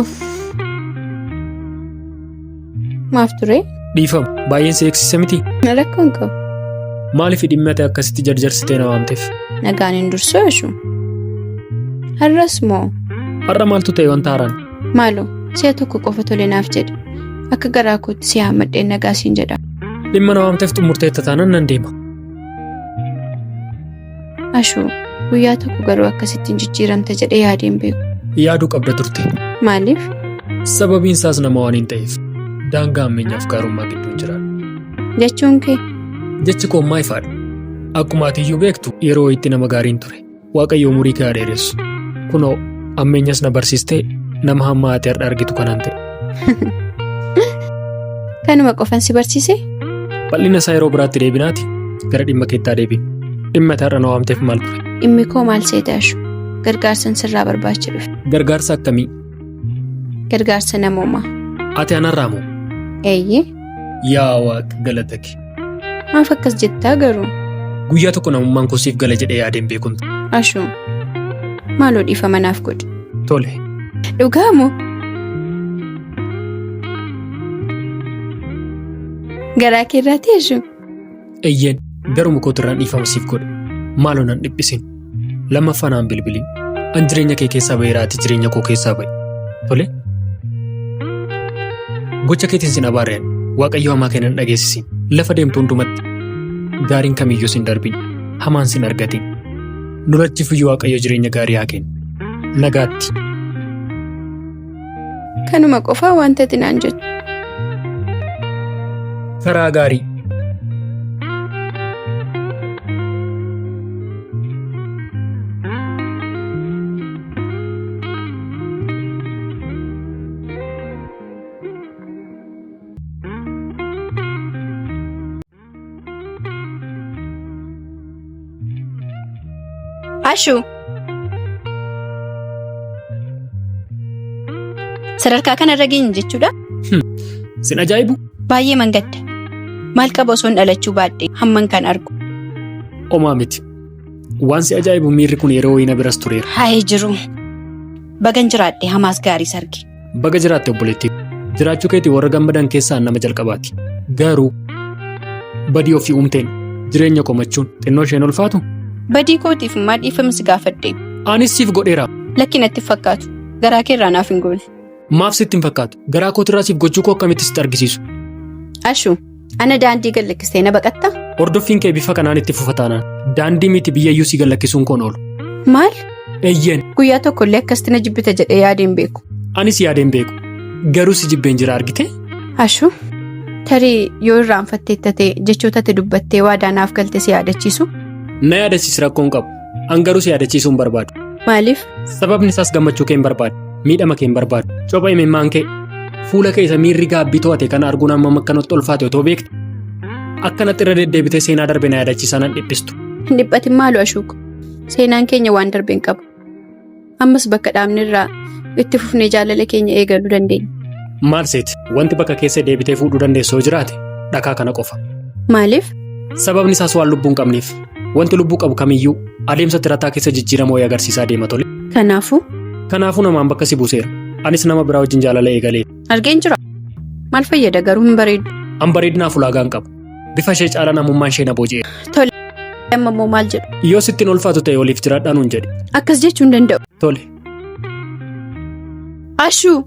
Uff. Maaf ture? Dhiifama, baay'een si eegsise miti. Rakkoo hin qabu. Maaliif dhimma ati akkasitti jarjarsitee na waamteef? Nagaan hin dursoo Ashuu. Har'as moo? Har'a maaltu ta'e wanta haaraan? Maaloo, si'a tokko qofa tole naaf jedhi. Akka garaa kootti si haammadheen nagaa siin jedha. Dhimma na waamteef xumurteetta taanaan nan deema. Ashuu, guyyaa tokko garuu akkasittiin jijjiiramta jedhee yaadeen beeku. Yaaduu qabda turte. Maaliif? Sababiin isaas nama waan hin ta'eef. Daangaa ammeenyaaf gaarummaa gidduu jiraadha. Jechuun kee? Jechi koo ammaa ifaadha. Akkuma ati iyyuu beektu yeroo itti nama gaariin ture. Waaqayyo umurii kee haa dheeressu. Kunoo ammeenyas na barsiistee nama hamma ati har'a argitu kanaan ta'e. Kanuma qofan si barsiise? Bal'ina isaa yeroo biraatti deebinaati gara dhimma keettaa deebiin. Dhimma ati har'a na waamteef maal ture? Dhimmi koo maal seete Ashu? Gargaarsan sirraa barbaacha dhufe. Gargaarsa akkamii? Gargaarsa namoomaa. Ati anarraa moo? Eeyyee. Yaa Waaq galata kee. Maaf akkas jettaa garuu? Guyyaa tokko namummaan koo siif gala jedhee yaadeen beekun. Ashuu. Maaloo dhiifama naaf godhi. Tole. Dhugaa moo? Garaa kee irraatii Ashuu? Eeyyeen garuma kootirraan dhiifama siif godhe. Maaloo nan dhiphisin. Lammaffaa naan bilbilin. An jireenya kee keessaa ba'eera ati jireenya koo keessaa ba'i. Tole. Gocha keetiin sin abaarreen. Waaqayyo hamaa kee nan dhageessisin. Lafa deemtu hundumatti. Gaariin kamiyyuu sin darbin. Hamaan sin argatin. Nulachiifiyyuu Waaqayyo jireenya gaarii haa kennu. Nagaatti. Kanuma qofaa wanta ati naan jettu. Karaa gaarii. Ashuu. Sadarkaa kanarra geenye jechuudha. Sin ajaa'ibu? Baay'ee mangadda. Maal qaba osoon dhalachuu baadhee hamman kan argu. Omaa miti. Waan si ajaa'ibu miirri kun yeroo wayii na biras tureera. Haayee jiru. Bagan jiraadhe hamaas gaariis arge. Baga jiraatte obboleettii. Jiraachuu keetii warra gammadan keessaa nama jalqabaati. Garuu badii ofii uumteen jireenya komachuun xinnoo isheen ulfaatu? Badii kootiif immaa dhiifama si gaafadhe. Anis siif godheera. Lakki natti hin fakkaatu. Garaa kee irraa naaf hin goone. Maaf sitti hin fakkaatu? Garaa kootirraa siif gochuu koo akkamitti sitti argisiisu? Ashu, ana daandii gad lakkistee na baqatta? Hordoffiin kee bifa kanaan itti fufa taanaan daandii miti biyyayyuu si gad lakkisuun koon oolu. Maal? Eeyyeen. Guyyaa tokko illee akkasitti na jibbita jedhee yaadee hin beeku. Anis yaadee hin beeku. Garuu si jibbeen jira argitee? Ashu, tarii yoo irraanfatteetta ta'e jechoota ati dubbattee waadaa naaf galte si yaadachiisu? Na yaadachiisi rakkoo hin qabu. An garuu si yaadachiisuu hin barbaadu. Maaliif? Sababni isaas gammachuu kee hin barbaadu. Miidhama kee hin barbaadu. Copha imimmaan kee. Fuula kee isa miirri gaabbii to'ate kana arguun hammam akka natti ulfaate otoo beekte. Akkanatti irra deddeebitee seenaa darbe na yaadachiisaa nan dhiphistu. Hin dhiphatin maaloo Ashuuko. Seenaan keenya waan darbe hin qabu. Ammas bakka dhaabne irraa itti fufnee jaalala keenya eegaluu dandeenya. Maal seeti? Wanti bakka keessa deebitee fuudhuu dandeessu yoo jiraate dhakaa kana qofa. Maaliif? Sababni isaas waan lubbuu hin qabneef. Wanti lubbuu qabu kamiyyuu adeemsa tirataa keessa jijjiirama wayii agarsiisaa deema tole. Kanaafuu? Kanaafuu namaan bakka si buuseera. Anis nama biraa wajjin jaalala eegaleera. Argeen jira. Maal fayyada garuu hin bareedu. An bareedinaaf ulaagaa hin qabu. Bifa ishee caalaa namummaan ishee na booji'eera. Tole. Amma immoo maal jedhu? Yoo sitti hin ulfaatu ta'e waliif jiraadhaa nuun jedhi. Akkas jechuu hin danda'u. Tole. Ashuu!